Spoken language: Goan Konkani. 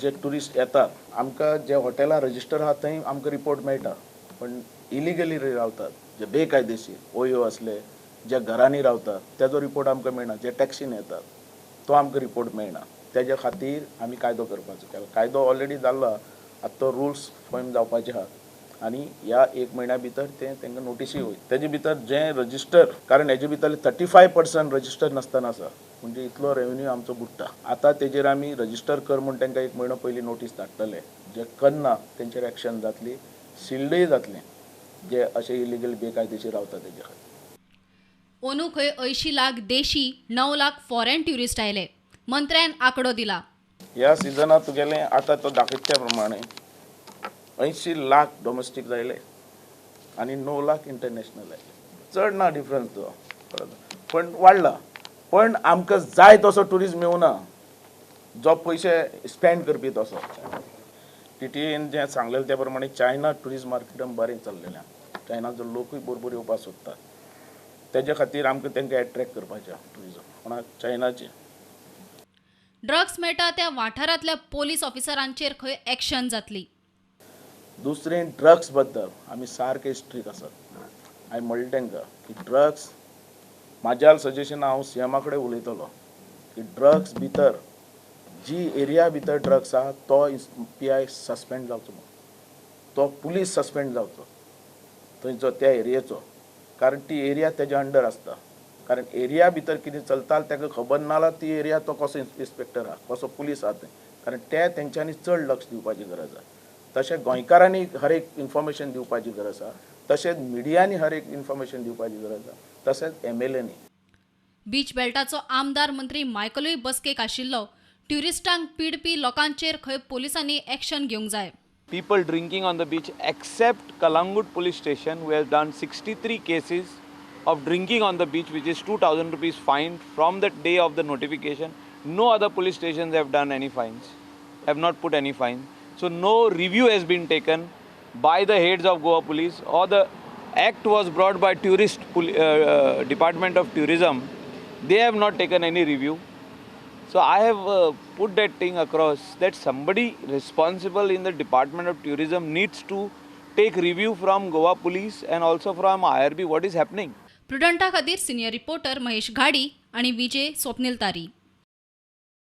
जे ट्युरिस्ट येतात, आमकां जे हॉटेलां रजिस्टर आहा थंय आमकां रिपोर्ट मेळटा, पण इलिगली रावतात जे बेकायदेशीर ओयो असले जे घरांनी रावतात तेजो रिपोर्ट आमकां मेळना. जे टॅक्सीन येतात तो आमकां रिपोर्ट मेळना. तेज्या खातीर आमी कायदो करपाचो केला. कायदो ऑलरेडी जाल्लो आहा, आतां तो रुल्स फॉर्म जावपाचे आहा आनी ह्या एक म्हयन्या भितर ते तांकां नोटीसूय वयता. तेजे भितर जे रजिस्टर, कारण हेजे भितरले 35% रजिस्टर नासतना आसा, म्हणजे इतलो रेवेन्यू आमचो बुडटा. आतां तेजेर आमी रजिस्टर कर म्हूण तांकां एक म्हयनो पयलीं नोटीस धाडटले. जे करना तेंचेर एक्शन जातली, सिल्डय जातलें जे अशे इलिगल बेकायदेशीर रावता तेजे खातीर. ओनू खंय 80 लाख देशी, 9 लाख फॉरेन ट्युरिस्ट आयले. मंत्र्यान आंकडो दिला. ह्या सिजनात तुगेलें आतां तो दाखयता त्या प्रमाणे 80 लाख डोमेस्टीक जायले आनी 9 लाख इंटरनॅशनल आयले. चड ना डिफरन्स तो, पण वाडला. पण आमकां जाय तसो ट्युरिज्म मेळना जो पयशे स्पेंड करपी तसो. टीटीएन जें सांगलेलें त्या प्रमाणे चायना ट्युरिज्म मार्केटान बरें चल्लेलें आहा. चायनाचो लोकूय बरोबर येवपाक सोदता. तेज्या खातीर आमकां तांकां एट्रेक्ट करपाचें ट्युरिजम कोणाक चायनाचें. ड्रग्स मेळटा त्या वाठारांतल्या पोलीस ऑफिसरांचेर खंय एक्शन जातली. दुसरें, ड्रग्स बद्दल आमी सारके स्ट्रीक आसात. हांवें म्हणलें तांकां की ड्रग्स म्हाज्या सजेशन, हांव सीएमा कडेन उलयतलो की ड्रग्स भितर जी एरिया भितर ड्रग्स आहा तो पीआय सस्पेंड जावचो म्हणून, तो पुलीस सस्पेंड जावचो थंयचो त्या एरियेचो, कारण ती एरिया तेज्या अंडर आसता. कारण एरिया भितर कितें चलता ताका खबर ना जाल्यार ती एरिया तो कसो इन्स्पेक्टर आहा, कसो पुलीस आहा थंय? कारण ते तेंच्यांनी चड लक्ष दिवपाची गरज आहा. तशें गोंयकारांनी हर एक इन्फॉर्मेशन दिवपाची गरज आहा, तशेंच मिडियांनी हर एक इन्फॉर्मेशन दिवपाची गरज आहा, तशेंच एमएलएनी. बीच बेल्टाचो आमदार मंत्री मायकलूय बसकेक आशिल्लो. ट्युरिस्टांक पिडपी लोकांचेर खंय पोलिसांनी एक्शन घेवंक जाय. People drinking on the beach, except Kalangut Police Station, who has done 63 cases of drinking on the beach, which is ₹2000 fine from the day of the notification. No other police stations have done any fines, have not put any fine. So no review has been taken by the heads of Goa Police, or the act was brought by Department of Tourism. They have not taken any review. So I have put that thing across that somebody responsible in the Department of Tourism needs to take review from Goa Police and also from IRB what is happening. प्रुडंटा खातीर सिनियर रिपोर्टर महेश घाडी आणि विजय स्वप्नील तारी.